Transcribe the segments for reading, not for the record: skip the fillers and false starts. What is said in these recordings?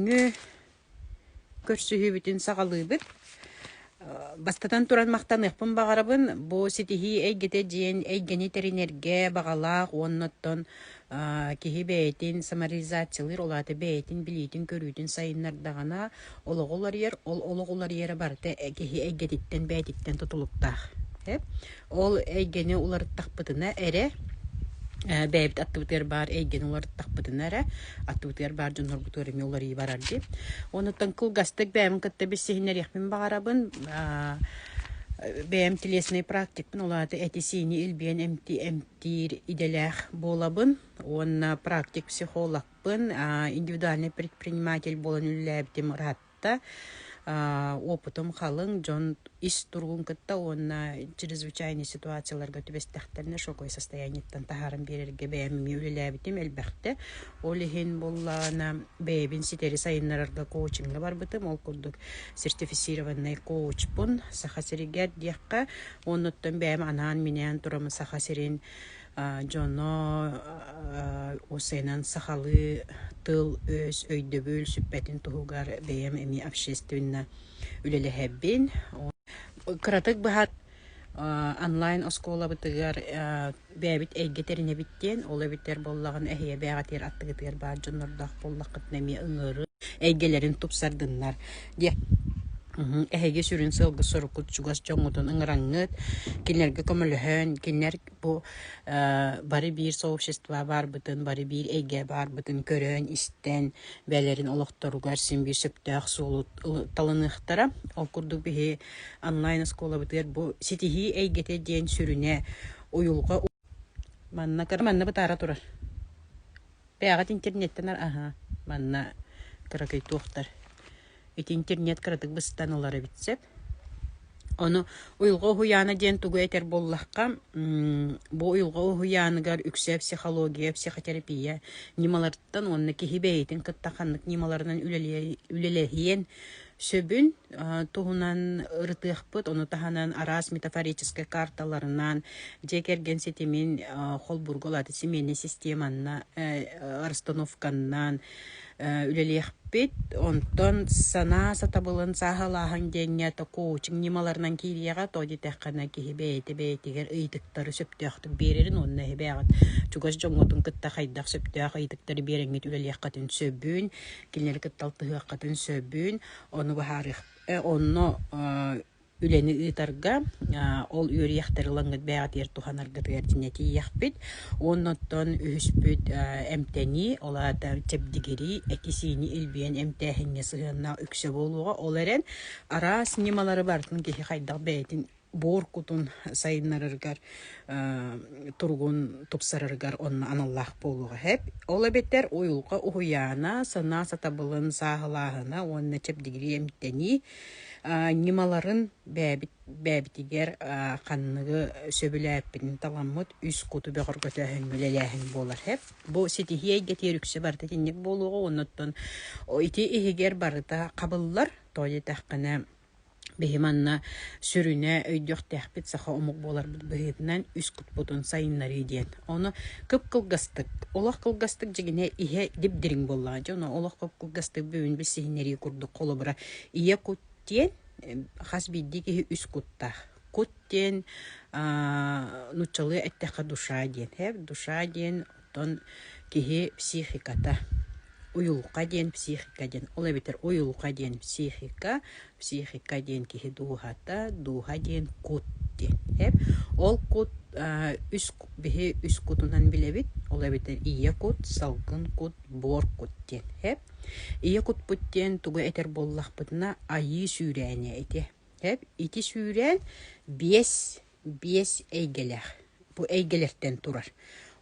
Бүгүҥҥү көрсүһүүбүтүн саҕалыыбыт. Бастатан туран махтаныахпын баҕарабын. Бу ситиһии эйгэтэ диэн эйгэни тэринэргэ баҕалаах уонна оттон киһи бэйэтин самореализациялыыр, ол аата бэйэтин билиитин-көрүүтүн сайыннардаҕына олоҕо уларыйар, ол олох уларыйара барыта киһи эйгэтиттэн бэйэтиттэн тутулуктаах. Ол эйгэни уларыттахпытына эрэ, бэйэбит аттыбытыгар баар эйгэни уларыттахпытына эрэ, аттыбытыгар баар дьоннорбутугар эмиэ уларыйыы барар дии. Онуттан кылгастык бэйэм кытта билсиһиннэриэхпин баҕарабын. Бэйэм телесный практикпын, ол аата эти-сиини илбийэн эмтиир идэлээх буолабын уонна практик-психологпын, индивидуальный предприниматель буолан үлэлээбитим ыраатта. Опытым халыҥ, дьон ис туругун кытта уонна чрезвычайный ситуацияларга түбэстэхтэринэ шоковое состояниеттан таһааран биэрэргэ бэйэм эмиэ үлэлээбитим элбэхтэ. Ол иһин буоллаҕына бэйэбин ситэри сайыннарарга коучиҥҥа барбытым. Ол курдук сертифицированный коучпун Саха сиригэр диэххэ. Оннуттан бэйэм анаан-минээн тураммын Саха сирин дьоно уопсайынан сахалыы тыл-өс, өйдөбүл сүппэтин туһугар бэйэм эмиэ общественно үлэлэһэбин. Кыратык быһа онлайн оскуолабытыгар бэйэбит эйгэ тэринэбит диэн, ол эбэтэр буоллаҕына эһиэ бэйэҕитигэр аттыгытыгар баар дьоннордоох буоллаххытына эмиэ ыҥырыы эйгэлэрин тупсардыннар диэн. Эһиги сүрүн сыалгыт-соруккут чугас дьоҥҥутун ыҥыраҥҥыт, кинилэргэ көмөлөһөн, кинилэр бу бары биир сообщество баарбытын, бары биир эйгэ баарбытын көрөн, истэн, бэйэлэрин олохторугар син биир сөптөөх суолу талыныахтара. Ол курдук биһи онлайн оскуолабытыгар бу ситиһии эйгэтэ диэн сүрүнэ уйулҕа манна манна бытаара турар. Бэйэҕит интернеттэн аһа манна кыракый туохтар Ити интернет кыратык быстан ылар эбит сөп. Ону уйулҕа уһуйаана диэн тугу этэр буоллахха, бу уйулҕа уһуйааныгар үксэ психология, психотерапия ньымаларыттан уонна киһи бэйэтин кытта ханнык ньымаларынан үлэлэһиэн сөбүн туһунан ырытыахпыт. Ону таһынан араас метафорическай карталарынан дьиэ кэргэн ситимин холбуурга улаатыы семейнай системанна расстановканнан үлэлиэхпит. Онтон санаа сатабылын сааһылааһын диэҥҥэ коучинг ньымаларынан киириэҕэ. Тоҕо диэтэххинэ, киһи бэйэтэ бэйэтигэр ыйытыктары сөптөөхтүк биэрэрин уонна эһи бэйэҕит чугас дьоҥҥутун кытта хайдах сөптөөх ыйытыктары биэрэҥҥит үлэлиэххитин сөбүн, кинилэри кытта алтыһыаххытын сөбүн, ону быһаарыах онно үлэни ыытарга ол үөрүйэхтэри ылаҥҥыт бэйэҕитигэр туһанаргытыгар дьиҥэ тиийиэхпит. Уонна оттон үһүспүт эмтэнии, ол аата чэбдигирии, эти-сиини илбийэн эмтээһиҥҥэ сыһыаннаах үксэ буолуоҕа. Ол эрэн араас ньымалары барытын киһи хайдах бэйэтин буор кутун сайыннарарыгар, туругун тупсарарыгар онно аналлаах буолуоҕа сөп. Ол эбэтэр уйулҕа уһуйаана, санаа сатабылын сааһылааһына уонна чэбдигирии эмтэнии ньымаларын бэйэбит бэйэбитигэр ханныгы сөбүлээппитин таламмыт үс куту бөҕөргөтөөһүҥҥэ үлэлээһин буолар сөп. Бу ситиһии эйгэтигэр үксэ барыта итинник буолуоҕа уонна оттон ити иһигэр барыта хабыллар. Тоҕо диэтэххинэ биһи манна сүрүнэ өйдүөхтээхпит саха омук буоларбыт быһыытынан үс кутпутун сайыннарыы диэн. Ону кып-кылгастык, олох кылгастык дьигинэ иһэ дип-дириҥ буоллаҕа дьэ, ону олох кып-кылгастык бүгүн билсиһиннэрии курдук холобура ийэ кут диэн хас биирдии киһи үс куттаах. Кут диэн нууччалыы эттэххэ душа диэн. Душа диэн оттон киһи психиката. Уйулҕа диэн психика диэн. Ол эбэтэр уйулҕа диэн психика, психика диэн киһи дууһата, дууһа диэн кут диэн. Ол кут үс биһи үс кутунан билэбит. Ол эбэтэр ийэ кут, салгын кут, буор кут диэн. Ийэ кутпут диэн тугу этэр буоллахпытына айыы сүүрээнэ ити. Ити сүүрээн биэс биэс эйгэлээх. Бу эйгэлэртэн турар.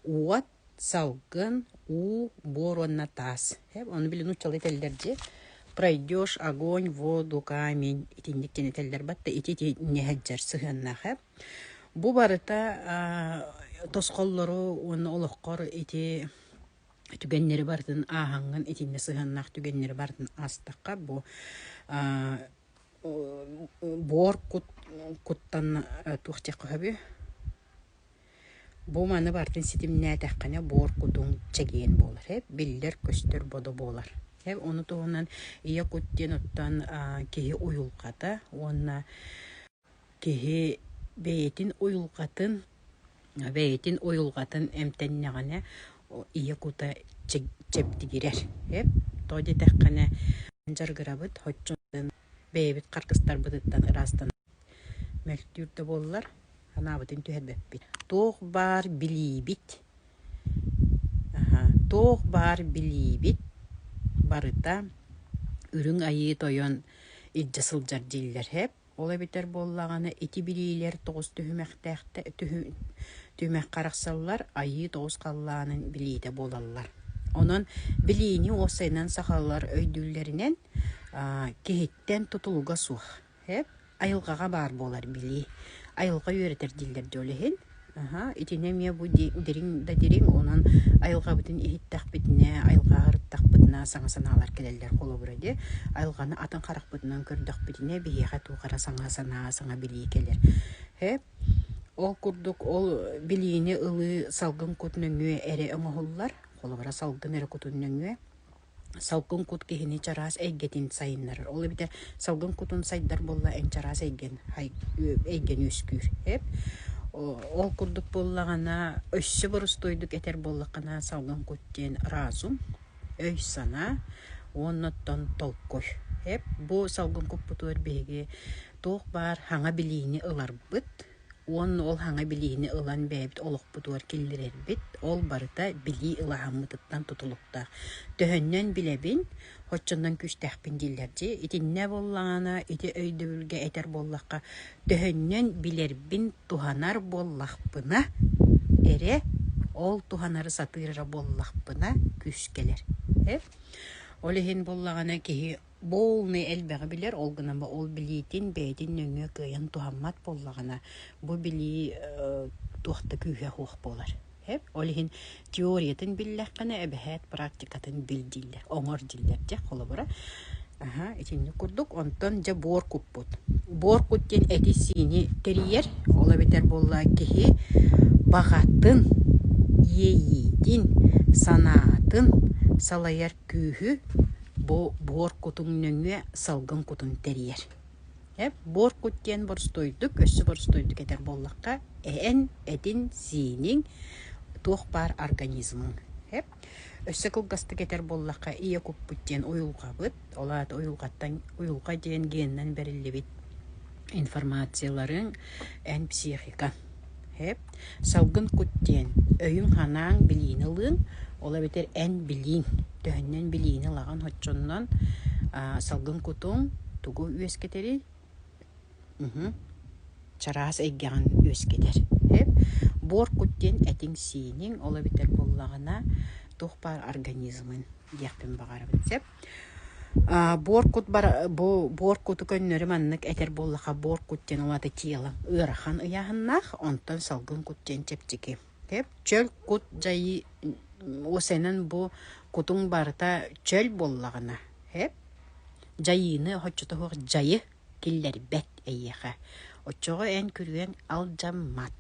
Уот, салгын, уу, буор уонна таас. Ону били нууччалыы этэллэр дии. Пройдешь огонь, воду, камень итинник диэн этэллэр батта ити итиннэ сылдьар сыһыаннаах. Бу барыта тосхоллору уонна олоххор ити түгэннэри барытын ааһаҥҥын итиннэ сыһыаннаах түгэннэри барытын аастахха бу буор кут куттан туох диэххэ сөбүй бу маны барытын ситимнээтэххинэ буор кутуҥ чэгиэн буолар биллэр-көстөр бодо буолар. Ону туһунан ийэ кут диэн оттон киһи уйулҕата уонна киһи бэйэтин уйулҕатын бэйэтин уйулҕатын эмтэннэҕинэ ийэ кута чэбдигирэр. Тоҕо диэтэххинэ дьарыгырабыт оччотун бэйэбит харгыстарбытыттан ыраастан мөлтүүр да буоллар санаабытын түһэрбэппит. Туох баар билиибит Туох баар билиибит барыта Үрүҥ Айыы Тойон илдьэ сылдьар дииллэр һэп. Ол эбэтэр буоллаҕына ити билиилэр тоҕус түһүмэххэ арахсаллар, Айыы тоҕус халлаанын билиитэ буолаллар. Онон билиини уопсайынан сахалар өйдүүллэринэн киһиттэн тутулуга суох. Һэп айылҕаҕа баар буолар билии. Айылҕа үөрэтэр дииллэр дьэ ол иһин. Аһа, итини эмиэ бу дириҥ да дириҥ, онон айылҕабытын иһиттэхпитинэ, айылҕаҕа ырыттахпытына саҥа санаалар кэлэллэр холобура дии. Айылҕаны атын харахпытынан көрдөхпүтүнэ биһиэхэ туох эрэ саҥа санаа, саҥа билии кэлэр. Һэп ол курдук ол билиини ылыы салгын кут нөҥүө эрэ оҥоһуллар. Холобура салгын эрэ кутун нөҥүө. Салгын кут киһини чараас эйгэтин сайыннарар. Ол эбэтэр салгын кутун сайдар буолла эн чараас эйгэн эйгэни үөскүүр. Эп ол курдук буоллаҕына өссө боростуойдук этэр буоллаххына салгын кут диэн разум, өй-санаа уонна оттон толкуй. Эп бу салгын куппутугар биһиги туох баар хаҥа билиини ыларбыт Уонна ол саҥа билиини ылан бэйэбит олохпутугар киллэрэрбит, ол барыта билии ылааһыммытыттан тутулуктаах. Төһөннөн билэбин, оччонон күүстээхпин дииллэр дии. Итиннэ буоллаҕына, ити өйдөбүлгэ этэр буоллахха, төһөннөн билэрбин туһанар буоллахпына эрэ, ол туһанары сатыыр эрэ буоллахпына күүс кэлэр. Ол иһин буоллаҕына киһи Буолнай элбэҕи билэр, ол гынан ол билиитин бэйэтин нөҥүө кыайан туһаммат буоллаҕына, бу билии туох да күүһэ суох буолар. Ол иһин теориятын биллэххинэ, эбэһээт практикатын бил дииллэр, оҥор дииллэр дьэ, холобура. Аһа, итинник курдук. Онтон дьэ буор куппут. Буор кут диэн эти-сиини тэрийэр, ол эбэтэр буолла киһи баҕатын, иэйиитин, санаатын салайар күүһү бу буор кутуҥ нөҥүө салгын кутун тэрийэр. Буор кут диэн боростуойдук, өссө боростуойдук этэр буоллахха, эн этин-сииниҥ, туох баар организмыҥ. Өссө кылгастык этэр буоллахха, ийэ куппут диэн уйулҕабыт, ол аата уйулҕаттан уйулҕа диэн генынан бэриллибит информацияларыҥ эн психика. Салгын кут диэн өйүҥ-санааҥ билиини ылыыҥ, ол эбэтэр эн билииҥ, төһөннөн билиини ылаҕын оччоннон салгын кутуҥ тугу үөскэтэрий? Чараас эйгэҕин үөскэтэр. Буор кут диэн этиҥ-сииниҥ, ол эбэтэр буоллаҕына туох баар организмын диэхпин баҕарабын сөп. Буор кут бу буор куту көннөрү маннык этэр буоллахха буор кут диэн ол аата тело ыарахан ыйааһыннаах, онтон салгын кут диэн чэпчэки. Чөл кут дьайыы уосайынан бу кутуҥ барыта чөл буоллаҕына, дьайыыны оччото суох дьайы киллэрбэт эйиэхэ. Оччоҕо эн күрүөҥ алдьаммат.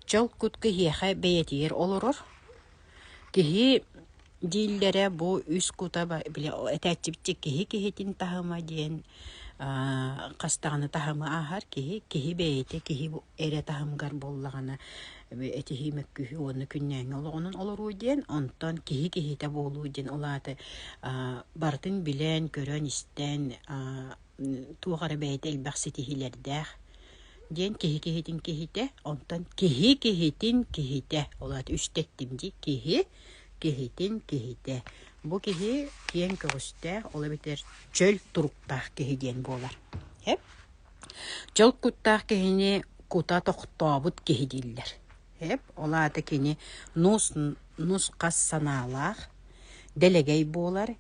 Чөл кут киһиэхэ бэйэтигэр олорор. Киһи Дииллэрэ бу үс кута били этээччибит киһи киһитин таһыма диэн хас даҕаны таһымы ааһар киһи киһи бэйэтэ киһи эрэ таһымыгар буоллаҕына этиһии мөккүһүү уонна күннээҥҥи олоҕунан олоруу диэн онтон киһи киһитэ буолуу диэн ол аата барытын билэн көрөн истэн туох эрэ бэйэтэ элбэх ситиһиилэрдээх диэн киһи киһитин киһитэ онтон киһи киһитин киһитэ ол аата үстэ эттим дии киһи киһитин киһитэ. Бу киһи киэҥ көҕүстээх, ол эбэтэр чөл туруктаах киһи диэн буолар. Эп. Чөл куттаах киһини кута тохтообут киһи дииллэр. Эп. Ол аата кини нус нус-хас санаалаах, дэлэгэй буолар,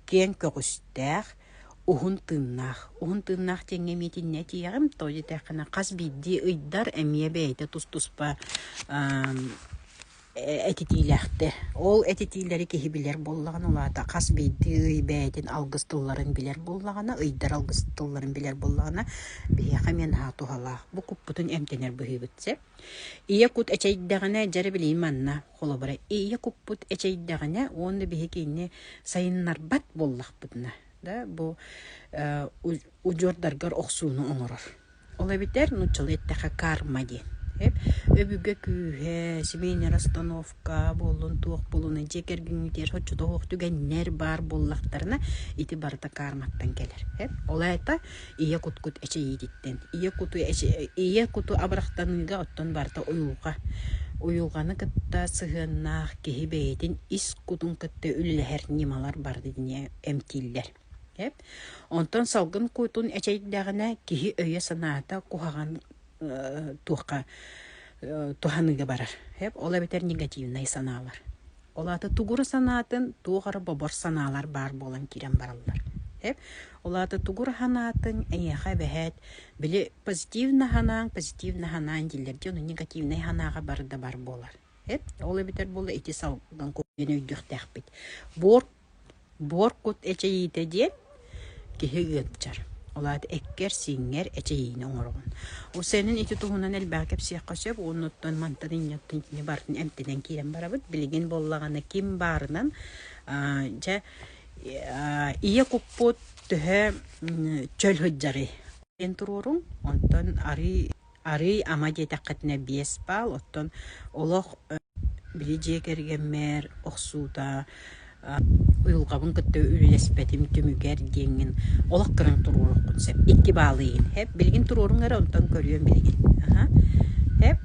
киэҥ көҕүстээх, уһун тыыннаах. Уһун тыыннаах диэҥҥэ эмиэ итиннэ этиэҕим, тоҕо диэтэххинэ хас биирдии ыйдар эмиэ бэйэтэ тус-туспа. Этитиилээхтэр. Ол этитиилэри киһи билэр буоллаҕына, ол аата хас биирдии ый бэйэтин алгыс тылларын билэр буоллаҕына, ыйдар алгыс тылларын билэр буоллаҕына, биһиэхэ эмиэ наһаа туһалаах. Бу куппутун эмтэнэр быһыыбыт сөп. Ийэ кут эчэйдэҕинэ, дьэ билигин манна холобура, ийэ куппут эчэйдэҕинэ уонна биһиги кинини сайыннарбат буоллахпытына, да, бу удьуордаргар охсууну оҥорор. Ол эбэтэр нууччалыы эттэххэ карма диэн. Өбүгэ күүһэ, семейная расстановка буоллун, туох буоллун, дьиэ кэргэҥҥитигэр соччото суох түгэннэр баар буоллахтарына, ити барыта карматтан кэлэр. Ол аата ийэ куткут эчэйиититтэн. Ийэ куту ийэ куту абырахтаныыга оттон барыта уйулҕа. Уйулҕаны кытта сыһыаннаах киһи бэйэтин ис кутун кытта үлэлэһэр ньымалар барыта эмтииллэр. Онтон салгын кутун эчэйдэҕинэ киһи өйө-санаата куһаҕан туохха туһаныыга барар. Ол эбэтэр негативнай санаалар. Ол аата тугура санаатын туох эрэ бобор санаалар баар буолан киирэн бараллар. Ол аата тугура санаатын эйиэхэ эбэһээт били позитивно санааҥ, позитивно санаан дииллэр дии, ону негативнай санааҕа бары да бар буолар. Ол эбэтэр буолла ити салгын кутун өйдүөхтээхпит. Буор Буор кут эчэйиитэ диэн киһи ыалдьар. Ол аата эккэр-сииҥҥэр эчэйиини оҥороҕун. Усэнин ити туһунан элбэҕи кэпсиэххэ сөп уоннуттан мантан инньэттэн кини барытын эмтэнэн киирэн барабыт. Билигин буоллаҕына ким баарынан дьэ ийэ куппут төһө чөл сылдьарый диэн туруоруҥ. Онтон арыы Арыый ама диэтэххитинэ 5 баал, оттон олох били дьиэ кэргэммэр охсуута уйулҕабын кытта үлэлэспэтим түмүгэр диэҥҥин олох кыраҥ туруоруоххун сөп. 2 баалы иһин. Һэп, билигин туруоруҥ эрэ, онтон көрүөм билигин. Аха. Һэп.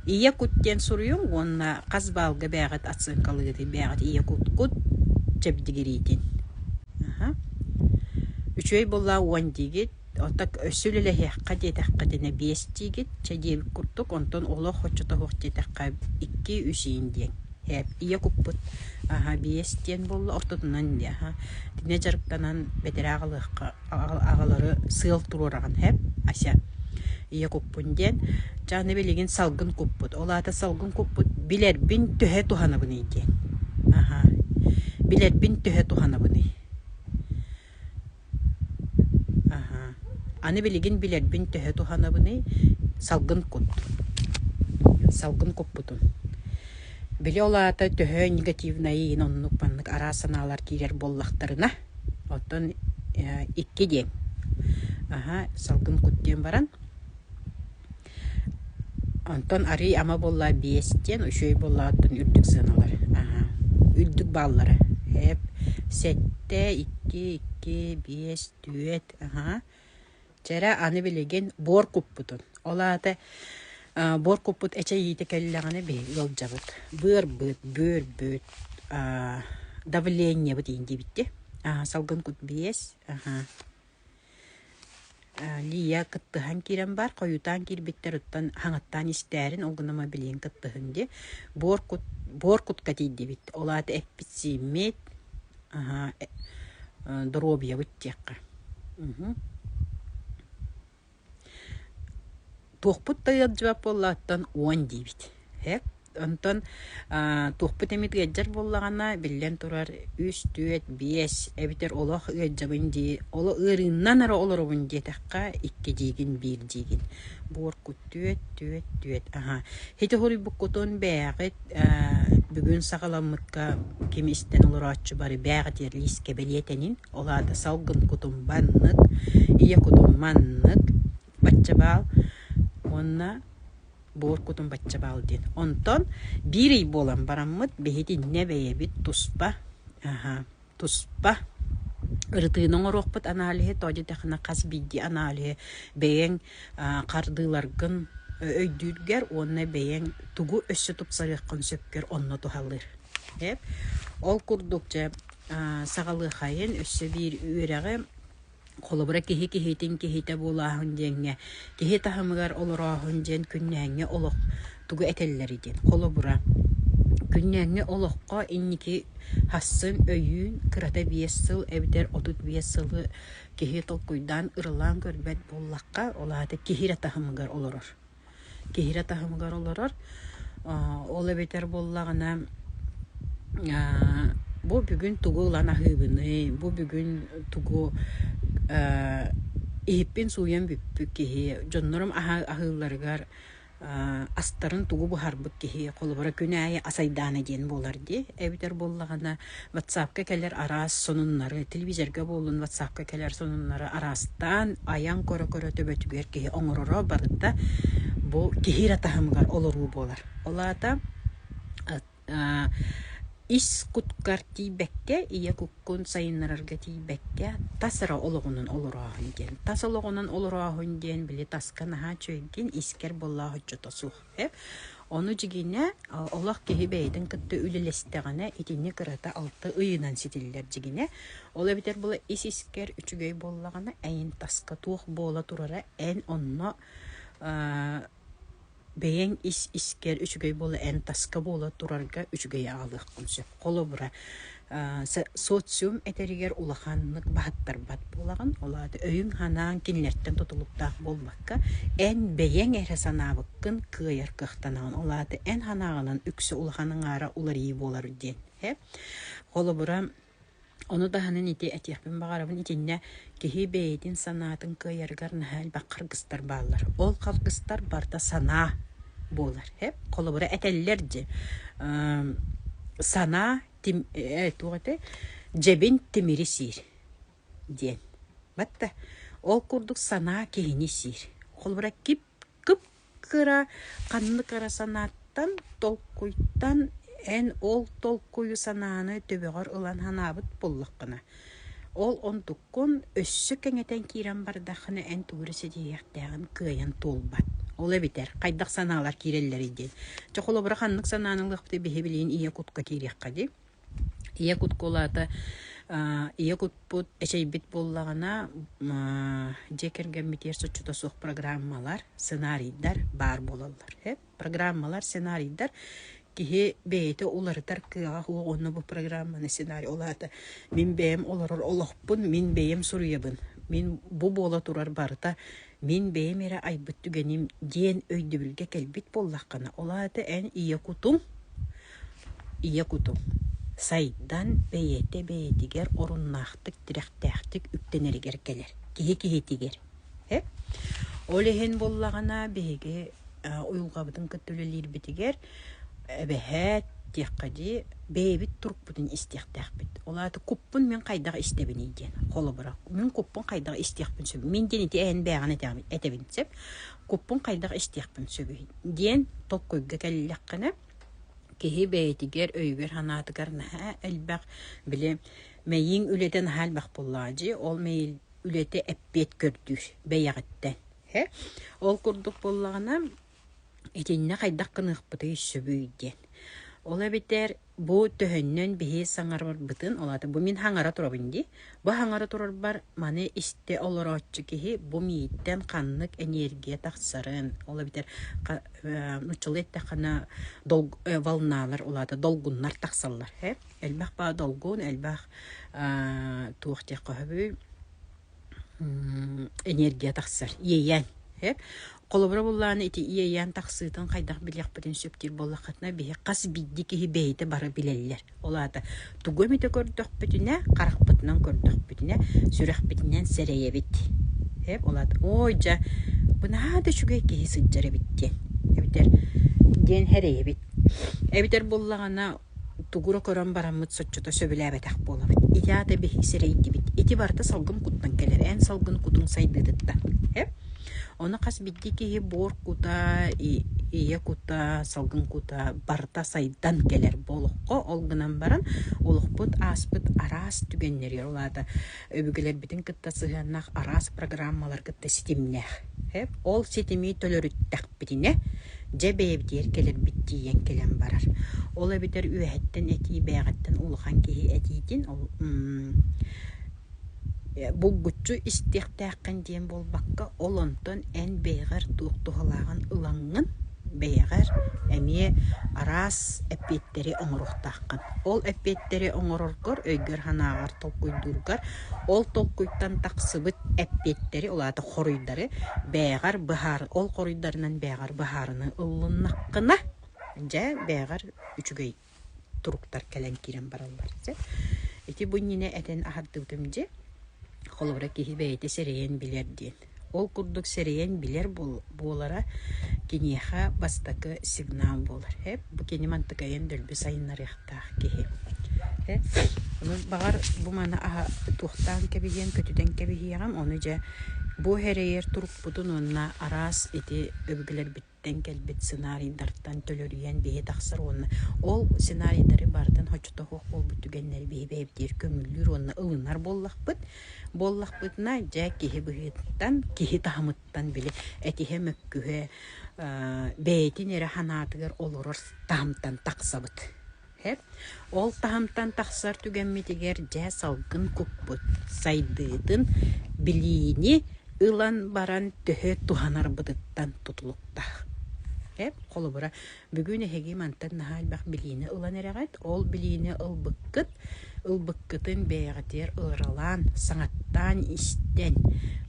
Ийэ кут диэн суруйуҥ уонна хас баалга бээҕит оценкалыырый бээҕит ийэ куткут чэбдигириитин. Аха. Үчүгэй буолла 10 диигит. Оттон өссө үлэлэһиэххэ диэтэххитинэ 5 диигит, чэ диэбит курдук, онтон олох оччото суох диэтэххэ 2-3 иин диэн. Һээп, ийэ куппут аһа 5 диэн буолла, ортотунан дии аһа. Итиннэ дьарыктанан бэтэрээ аҕалыахха аҕалары сыал туруораҕын һээп, Ася. Ийэ куппун диэн. Чэ аны билигин салгын куппут. Ол аата салгын куппут билэрбин төһө туһанабыный диэн. Аһа. Билэрбин төһө туһанабыный. Аһаа. Аны билигин билэрбин төһө туһанабыный? Салгын кут. Салгын куппутун. Били ол аата төһө негативнайын оннук-маннык араас санаалар киирэр буоллахтарына, оттон 2 диэн. Аһа, салгын кут диэн баран Онтон арыый ама буолла 5 диэн, үчүгэй буолла оттон үрдүк сыаналар. Аһаа. Үрдүк бааллара. Эп 7, 2, 2, 5, 4 аһаа. Чэрэ аны билигин буор куппутун. Ол аата буор куппут эчэйиитэ кэллэҕинэ биһиги ыалдьабыт. Быарбыт, бүөрбүт, давлениебыт иин диэбит дии. Салгын кут 5. Аһаа. Лия кыттыһан киирэн бар, хойутаан киирбиттэр оттон хаҥаттаан истээрин, ол гынан билигин кыттыһын дии. Буор кут буор кутка тиийдибит. Ол аата эппит-сииммит, доруобуйабыт диэххэ. Туохпут да ыалдьыбат буоллаҕыттан 10 диибит. Һэп. Онтон туохпут эмит ыалдьар буоллаҕына, биллэн турар, 3, 4, 5 эбэтэр олох ыалдьабын дии, олох ыарыыннан эрэ олоробун диэтэххэ, 2 диигин, 1 диигин. Буор кут 4, 4, 4. Аһа. Ити хоруйбуккутун бэйэҕит бүгүн саҕаламмыкка ким истэн олорооччу бары бэйэҕитигэр лиискэ бэлиэтэнин. Ол аата салгын кутум баннык, ийэ кутум маннык, бачча баал уонна буор кутум бачча баал диэн. Онтон биир ый буолан бараммыт биһитиннэ бэйэбит туспа аһа туспа ырытыыны оҥоруохпут аналиһы тоҕо диэтэххинэ хас биирдии аналиһы бэйэҥ хардыыларгын өйдүүргэр уонна бэйэҥ тугу өссө тупсарыаххын сөпкөр онно туһалыыр. Ол курдук дьэ саҕалыахайын өссө биир үөрэҕи Холобура, киһи киһитин киһитэ буолааһын диэҥҥэ, киһи таһымыгар олорооһун диэн күннээҥҥи олох тугу этэллэрий диэн. Холобура, күннээҥҥи олоххо инники хассын өйүүн кырата 5 сыл эбэтэр 35 сылы киһи толкуйдаан ырылаан көрбөт буоллахха, ол аата киһи эрэ таһымыгар олорор. Киһи эрэ таһымыгар олорор. Ол эбэтэр буоллаҕына бу бүгүн тугу ылан аһыыбыный, бу бүгүн тугу иһиппин сууйан бүппүт киһи, дьоннорум аһыылларыгар астарын тугу буһарбыт киһи, холобура күн аайы ас айдаана диэн буолар дии. Эбэтэр буоллаҕына ватсапка кэлэр араас сонуннары, телевизорга буоллун ватсапка кэлэр сонуннары араастаан айан көрө-көрө төбөтүгэр киһи оҥороро барыта бу киһи эрэ таһымыгар олоруу буолар. Ол аата ис куткар тиийбэккэ, ийэ куккун сайыннарарга тиийбэккэ, тас эрэ олоҕунан олорооһун диэн. Тас олоҕунан олорооһун диэн били таска наһаа үчүгэйгин, искэр буоллаах оччото суох. Ону дьигинэ олох киһи бэйэтин кытта үлэлэстэҕинэ итинник кырата 6 ыйынан ситиллэр дьигинэ. Ол эбэтэр була ис-искэр үчүгэй буоллаҕына эйин таска туох буола турара эн онно бэйэҥ ис-искэр үчүгэй буола эн таска буола турарга үчүгэйи аҕалыаххын сөп. Холобура, социум этэригэр улаханнык баһыттарбат буолаҕын, ол аата өйүҥ-санааҥ кинилэртэн тутулуктаах буолбакка, эн бэйэҥ эрэ санаабыккын кыайар кыахтанаҕын. Ол аата эн санааҕынан үксэ улахан аҥаара уларыйыы буолар диэн. Холобура, Ону таһынан ити этиэхпин баҕарабын итиннэ киһи бэйэтин санаатын кыайарыгар наһаа элбэх харгыстар бааллар. Ол харгыстар барыта санаа буолар. Холобура этэллэр дии санаа тим туох этэй дьэбин тимири сиир диэн. Батта ол курдук санаа киһини сиир. Холобура кип кып Кыра ханнык эрэ санааттан, толкуйтан эн ол толкуйу санааны төбөҕөр ылан санаабыт буоллаххына, ол онтуккун өссө кэҥэтэн киирэн бардаххына эн тугу эрэ ситиһиэхтээҕин кыайан туолбат. Ол эбэтэр хайдах санаалар киирэллэрий диэн. Чэ холобура ханнык санааны ылыахпытый биһи билигин ийэ кутка киириэххэ дии. Ийэ кут кулаата ийэ кутпут эчэйбит буоллаҕына дьиэ кэргэммитигэр соччото суох программалар, сценарийдар баар буолаллар. Программалар, сценарийдар киһи бэйэтэ уларытар кыаҕа суох уонна бу программаны сценарий ол аата мин бэйэм олорор олохпун мин бэйэм суруйабын мин бу буола турар барыта мин бэйэм эрэ айбыт түгэним диэн өйдөбүлгэ кэлбит буоллаххына ол аата эн ийэ кутуҥ Ийэ кутум сайдан бэйэтэ бэйэтигэр оруннаахтык, тирэхтээхтик үктэнэригэр кэлэр, киһи киһитигэр. Ол иһин буоллаҕына биһиги уйулҕабытын кытта үлэлиирбитигэр эбэһээт диэххэ дии бэйэбит турукпутун истиэхтээхпит. Ол аата куппун мин хайдах истэбиний диэн. Холобура, мин куппун хайдах истиэхпин сөбүй? Мин диэн ити эһэн бэйэҕин этэбин сөп. Куппун хайдах истиэхпин сөбүй диэн толкуйга кэллэххинэ Киһи бэйэтигэр өйүгэр-санаатыгар наһаа элбэх, били мэйииҥ үлэтэ наһаа элбэх буоллаҕа дии, ол мэйии үлэтэ эппиэт көрдүүр бэйэҕиттэн. Ол курдук буоллаҕына, итиннэ хайдах гыныахпытый сөбүй диэн. Ол эбэтэр бу төһөннөн биһи саҥарарбытын, ол аата бу мин хаҥара турабын дии, бу хаҥара турарбар маны истэ олорооччу киһи бу мииттэн ханнык энергия тахсарын, ол эбэтэр нууччалыы эттэххинэ волналар улаата долгуннар тахсаллар элбэх баа долгун элбэх туох диэххэ сөбүй энергия тахсар иэйээн холобура буллааны ити иэйээн тахсыытын хайдах билиэхпитин сөп диир буоллаххытына биһи хас биирдии киһи бэйэтэ бары билэллэр Ол аата тугу эмитэ көрдөхпүтүнэ, харахпытынан көрдөхпүтүнэ, сүрэхпитинэн сэрэйэбит. Эп ол аата ой дьэ бу наһаа да үчүгэй киһи сылдьар эбит диэн эбэтэр диэн сэрэйэбит. Эбэтэр буоллаҕына тугу эрэ көрөн бараммыт соччото сөбүлээбэтэх буолабыт. Ити аата биһиги сэрэйдибит. Ити барыта салгын куттан кэлэр. Эн салгын кутуҥ сайдыытыттан. Эп Ону хас биирдии киһи буор кута, ийэ кута, салгын кута барыта сайдан кэлэр бу олоххо. Ол гынан баран олохпут ааспыт араас түгэннэригэр, ол аата өбүгэлэрбитин кытта сыһыаннаах араас программалар кытта ситимнээх. Ол ситими төлөрүттэхпитинэ, дьэ бэйэбитигэр кэлэрбит тиийэн кэлэн барар. Ол эбэтэр үөһэттэн этии бэйэҕиттэн улахан киһи этиитин ол Булгуччу истиэхтээххин диэн буолбакка, ол онтон эн бэйэҕэр туох туһалааҕын ылаҥҥын, бэйэҕэр эмиэ араас эппиэттэри оҥоруохтааххын. Ол эппиэттэри оҥороргор, өйгөр-санааҕар толкуйдуургар, ол толкуйтан тахсыбыт эппиэттэри, ол аата хоруйдары бэйэҕэр быһаар, ол хоруйдарынан бэйэҕэр быһаарыныы ыллыннаххына. Дьэ, бэйэҕэр үчүгэй туруктар кэлэн киирэн бараллар. Ити бу иннинэ этэн аһардыбытым дьэ, холобура киһи бэйэтэ сэрэйэн билэр диэн. Ол курдук сэрэйэн билэр буолара киниэхэ бастакы сигнал буолар. Бу кини мантыкайын дөлбү сайыннарыахтаах киһи. Ону баҕар бу маны аһа туохтаан кэбиһиэм, көтүтэн кэбиһиэҕим, ону дьэ бу эрэйэр турукпутун уонна араас ити өбүгэлэрбит Тэн кэлбит сценарийдартан төлөрүйэн биһи тахсар уонна ол сценарийдары барытын хочото суох буолбут түгэннэри биһи бэйэбитигэр көҥүллүүр уонна ылынар буоллахпыт. Буоллахпытына, дьэ киһи быһыытыттан, киһи таһымыттан били этиһэ-мөккүһэ бэйэтин эрэ санаатыгар олорор таһымтан тахсабыт. Ол таһымтан тахсар түгэммитигэр дьэ салгын куппут сайдыытын билиини ылан баран төһө туһанарбытыттан тутулуктаах. Холобура, бүгүн эһиги мантан наһаа элбэх билиини ылан эрэҕит, ол билиини ылбыккыт, ылбыккытын бэйэҕитигэр ыралаан, саҥаттаан истэн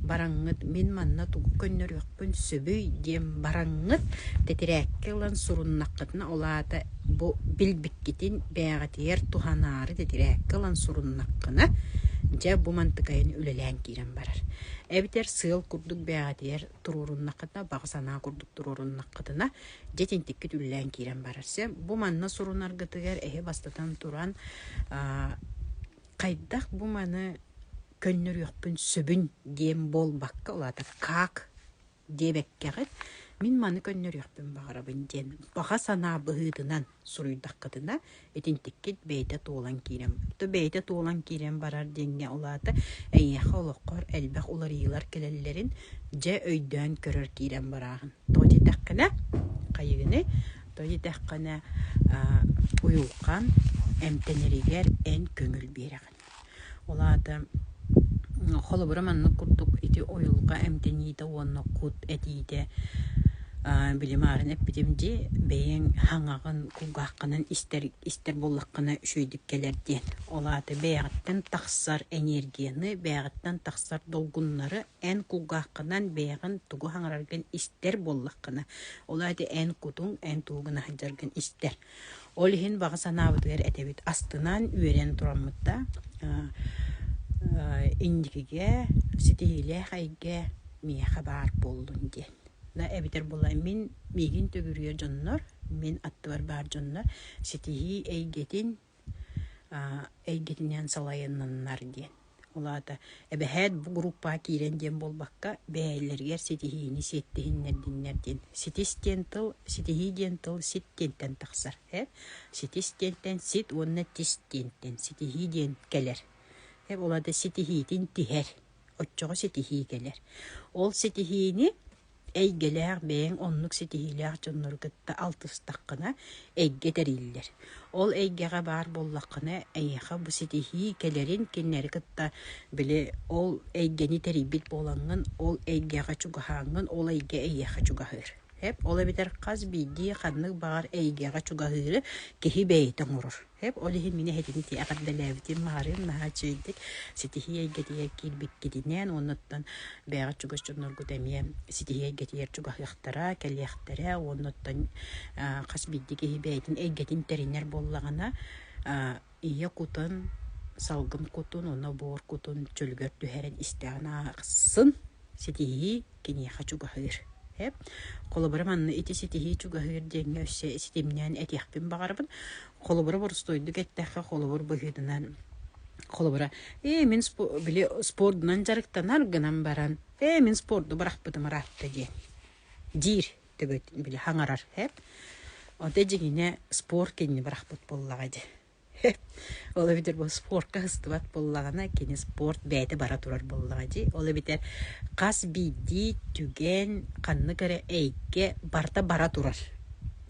бараҥҥыт мин манна тугу көннөрүөхпүн сөбүй диэн бараҥҥыт тэтэрээккэ ылан суруннаххытына ол аата бу билбиккитин бэйэҕитигэр туһанаары тэтэрээккэ ылан суруннаххына, дьэ бу мантыкайын үлэлээн киирэн барар. Эбэтэр сыал курдук бэйэҕитигэр туруоруннаххытына, баҕа санаа курдук туруоруннаххытына, дьэ итинтиккит үлэлээн киирэн барар. Сэ бу манна сурунаргытыгар эһи бастатан туран хайдах бу маны көннөрүөхпүн сөбүн диэн буолбакка, ол аата как диэбэккэҕит, мин маны көннөрүөхпүн баҕарабын диэн баҕа санаа быһыытынан суруйдаххытына, итинтиккит бэйэтэ туолан киирэн то бэйэтэ туолан киирэн барар диэҥҥэ ол аата эйиэхэ олоххор элбэх уларыйыылар кэлэллэрин дьэ өйдөөн көрөр киирэн барааҕын. Тоҕо диэтэххинэ, хайыгыный? Тоҕо диэтэххинэ, уйулҕан эмтэнэригэр эн көҥүл биэрэҕин. Ол аата холобура маннык курдук ити уйулҕа эмтэниитэ уонна кут этиитэ били маарын эппитим дии бэйэҥ хаҥаҕын кулгааххынан истэр истэр буоллаххына үчүгэйдик кэлэр диэн. Ол аата бэйэҕиттэн тахсар энергияны, бэйэҕиттэн тахсар долгуннары эн кулгааххынан бэйэҕин тугу хаҥараргын истэр буоллаххына, ол аата эн кутуҥ эн тугу гына сылдьаргын истэр. Ол иһин баҕа санаабытыгар этэбит астынан, үөрэн тураммыт да инникигэ ситиһиилээх эйгэ миэхэ баар буоллун диэн. Да эбэтэр буолла мин миигин төгүрүйэр дьоннор, мин аттыбар баар дьоннор ситиһии эйгэтин эйгэтинэн салайыннаннар диэн. Ол аата эбэһээт бу группаҕа киирэн диэн буолбакка, бэйэлэригэр ситиһиини сиэттиһиннэрдиннэр диэн. Ситис диэн тыл, ситиһии диэн тыл сит диэнтэн тахсар. Э? Ситис диэнтэн сит уонна тис диэнтэн ситиһии диэн кэлэр. Э, ол аата ситиһиитин тиһэр. Оччоҕо ситиһии кэлэр. Ол ситиһиини Эйгэлээх бэйэҥ оннук ситиһиилээх дьоннору кытта алтыстаххына, эйгэ тэриллэр. Ол эйгэҕэ баар буоллаххына, эйиэхэ бу ситиһии кэлэрин кинилэри кытта били ол эйгэни тэрийбит буолаҥҥын, ол эйгэҕэ чугаһааҥҥын, ол эйгэ эйиэхэ чугаһыыр. Эп ол эбэтэр хас биирдии ханнык баҕар эйгэҕэ чугаһыыры киһи бэйэтэ оҥорор. Эп ол иһин мин эһэтини ити эҕэрдэлээбитим маарыын наһаа үчүгэйдик ситиһии эйгэтигэр киирбиккитинэн уонна оттон бэйэҕит чугас дьонноргут эмиэ ситиһии эйгэтигэр чугаһыахтара, кэлиэхтэрэ уонна оттон хас биирдии киһи бэйэтин эйгэтин тэринэр буоллаҕына ийэ кутун, салгын кутун уонна буор кутун чөлүгэр түһэрэн истэҕин ахсын ситиһии киниэхэ чугаһыыр. Эп. Холобура манна ити ситиһии чугаһыыр диэҥҥэ өссө ситимнээн этиэхпин баҕарабын. Холобура боростуойдук эттэххэ, холобур быһыытынан холобура ээ мин били спордунан дьарыктанар гынан баран ээ мин спорду бырахпытым ыраатта диэн диир төбөт били хаҥарар эп. Ота дьиҥинэ спорт кинини бырахпыт буоллаҕа дии. Ол эбэтэр бу спортка сыстыбат буоллаҕына, кини спорт бэйэтэ бара турар буоллаҕа дии. Ол эбэтэр хас биирдии түгэн, ханнык эрэ эйгэ барыта бара турар.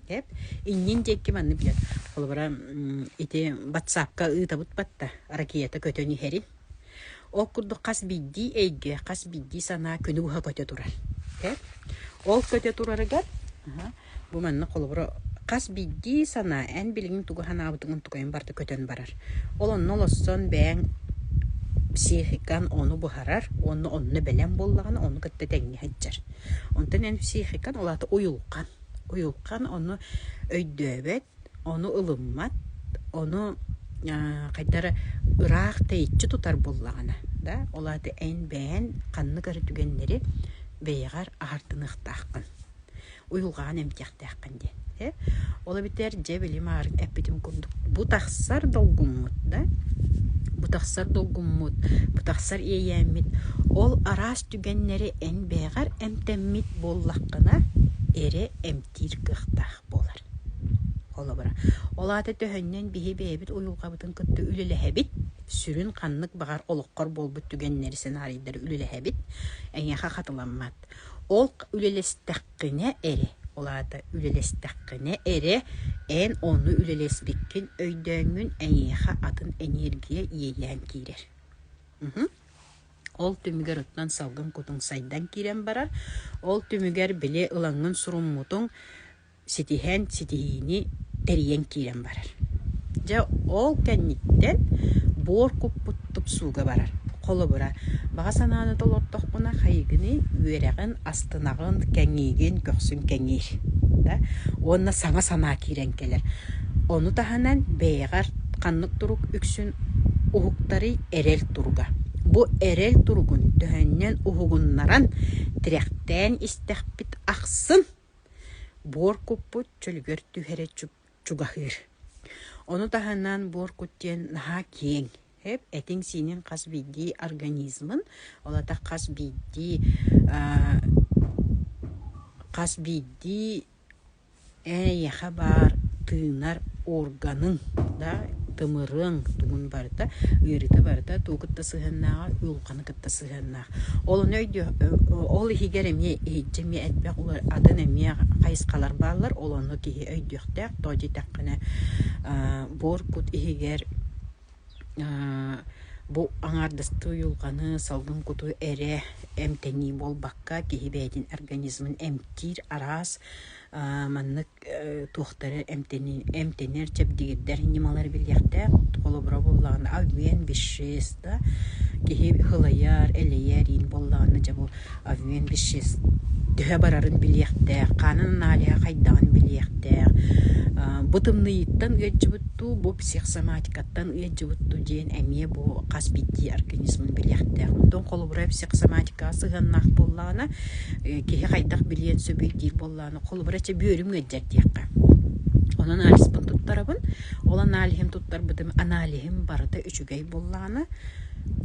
Эп иннин диэки манны билэр. Холобура, ити ватсапка ыытабыт батта ракета көтөн иһэрин. Ол курдук хас биирдии эйгэ, хас биирдии санаа күнү быһа көтө турар. Ол көтө турарыгар бу манна холобура хас биирдии санаа эн билигин тугу санаабытыҥ онтукайын барыта көтөн барар. Ол онно олоссон бэйэҥ психикан ону буһарар уонна онно бэлэм буоллаҕына ону кытта тэҥҥэ сылдьар. Онтон эн психикан ол аата уйулҕан. Уйулхан ону өйдөөбөт, ону ылыммат, ону хайдах эрэ ыраах тэйиччи тутар буоллаҕына да, ол аата эн бэйэҥ ханнык эрэ түгэннэри бэйэҕэр аһардыныахтааххын. Уйулҕаҕын эмтиэхтээххин диэн. Э? Ол эбэтэр дьэ били маарыҥ эппитим курдук бу тахсар долгуммут да, бу тахсар долгуммут, бу тахсар иэйээммит ол араас түгэннэри эн бэйэҕэр эмтэммит буоллаххына эрэ эмтиир кыахтаах буолар. Холобура, ол аата төһөннөн биһи бэйэбит уйулҕабытын кытта үлэлэһэбит, сүрүн ханнык баҕар олоххор буолбут түгэннэри сценарийдары үлэлэһэбит, эйиэхэ хатыламмат. Ол үлэлэстэххинэ эрэ, ол аата үлэлэстэххинэ эрэ эн ону үлэлэспиккин өйдөөҥҥүн эйиэхэ атын энергия иэйээн киирэр. Ол түмүгэр оттон салгын кутуҥ сайдан киирэн барар. Ол түмүгэр били ылаҥҥын суруммутуҥ ситиһэн, ситиһиини тэрийэн киирэн барар. Дьэ, ол кэнниттэн буор куппут тупсууга барар. Холобура, баҕа санааны толордохпуна хайыгыный, үөрэҕин, астынаҕын, кэҥиигин, көхсүн кэҥиир. Да? Уонна саҥа санаа киирэн кэлэр. Ону таһынан бэйэҕэр ханнык турук үксүн уһуктарый эрэл туруга. Бу эрэл туругун төһөннөн уһугуннаран, тирэхтээн истэхпит ахсын Буор куппут чөлүгэр түһэрэ чугаһыыр. Ону таһынан буор кут диэн наһаа киэҥ. Этиҥ-сииниҥ хас биирдии организмын, ол аата хас биирдии хас биирдии эйиэхэ баар тыынар органыҥ да тымырыҥ тугун барыта ыарыыта барыта тугу кытта сыһыаннааҕа уйулҕаны кытта сыһыаннаах. Ол ону өйдүө ол иһигэр эмиэ иһирдьэ эмиэ элбэх атын эмиэ хайысхалар бааллар ол ону киһи өйдүөхтээх тоҕо диэтэххинэ буор кут иһигэр бу аҥаардастыы уйулҕаны салгын куту эрэ эмтэнии буолбакка киһи бэйэтин организмын эмтиир араас маннык туохтары эмтэнэр, чэбдигирдэр ньымалары билиэхтээх. Холобура буоллаҕына, обмен веществ да киһи һылайар, элэйэр иин буоллаҕына дьэ бу обмен веществ төһө барарын билиэхтээх, хаанын аналиһа хайдаҕын билиэхтээх. Бу тымныйыыттан ыалдьыбыт дуу, бу психосоматикаттан ыалдьыбыт дуу диэн эмиэ бу хас биирдии организмын билиэхтээх. Онтон холобура психосоматикаҕа сыһыаннаах буоллаҕына, киһи хайдах билиэн сөбүй диир буоллаҕына, холобура чэ бүөрүм ыалдьар диэххэ. Онон анализпын туттарабын. Ол аналиһым туттарбытым аналиһым барыта үчүгэй буоллаҕына,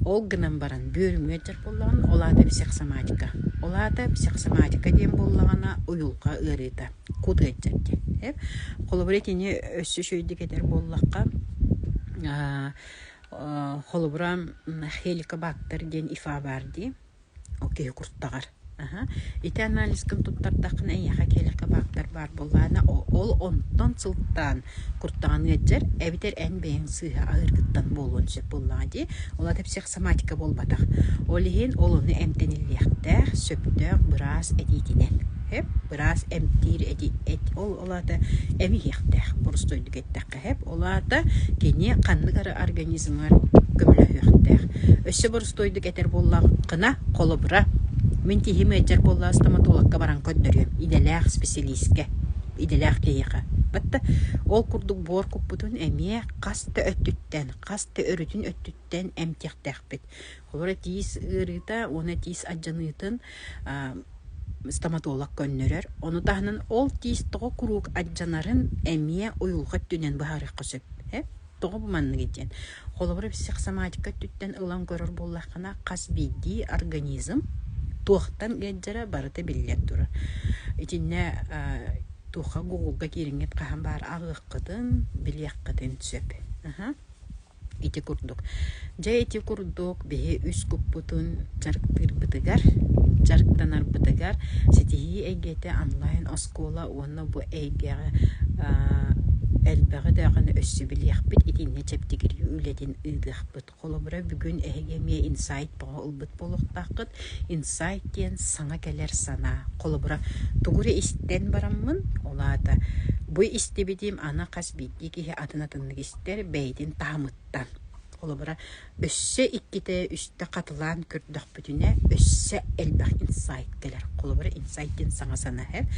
ол гынан баран бүөрүм ыалдьар буоллаҕына, ол аата психосоматика. Ол аата психосоматика диэн буоллаҕына уйулҕа ыарыыта, кут ыалдьар диэн. Холобура итини өссө үчүгэйдик этэр буоллахха, холобура хеликобактер диэн ИФА баар дии. Ол киһи куртаҕар. Аһа. Ити анализгын туттардаххына эйиэхэ хеликобактер баар буоллаҕына, ол онтон сылтаан куртаҕын ыалдьар эбэтэр эн бэйэҥ сыыһа аһыыргыттан буолуон сөп буоллаҕа дии. Ол аата психосоматика буолбатах. Ол иһин ол ону эмтэниллиэхтээх, сөптөөх быраас этиитинэн. Сөп? Быраас эмтиир эти, эт, ол, ол аата эми иһиэхтээх, боростуойдук эттэххэ. Сөп? Ол аата кини ханнык эрэ организмыгар көмөлөһүөхтээх. Өссө боростуойдук этэр буоллаххына, холобура, мин тииһим ыалдьар буоллаҕа стоматологка баран көрдөрүөм, идэлээх специалисткэ, идэлээх киһиэхэ. Батта ол курдук буор куппутун эмиэ хас да өттүттэн, хас да өрүтүн өттүттэн эмтиэхтээхпит. Холобура, тиис ыарыыта уонна тиис алдьаныытын стоматолог көннөрөр. Ону таһынан ол тиис тоҕо куруук алдьанарын эмиэ уйулҕа өттүнэн быһаарыахха сөп. Тоҕо бу манныгый диэн. Холобура, психосоматика өттүттэн ылан көрөр буоллаххына, хас биирдии организм туохтан ыалдьара барыта биллэн турар. Итиннэ туохха гугулга киириҥҥит хаһан баар аҕыаххытын, билиэххитин сөп. Ити курдук. Дьэ ити курдук биһи үс куппутун дьарыктыырбытыгар, дьарыктанарбытыгар ситиһии эйгэтэ онлайн оскуола уонна бу эйгэҕэ элбэҕи даҕаны өссө билиэхпит итиннэ чэбдигирии үлэтин ыытыахпыт. Холобура, бүгүн эһиги эмиэ инсайт бөҕө ылбыт буолуохтааххыт. Инсайт диэн саҥа кэлэр санаа. Холобура, тугу эрэ истэн бараммын, ол аата бу истибитим аны хас биирдии киһи атын-атыннык истэр бэйэтин таһымыттан. Холобура, өссө иккитэ, үстэ хатылаан көрдөхпүтүнэ, өссө элбэх инсайт кэлэр. Холобура, инсайт диэн саҥа санаа эһэ.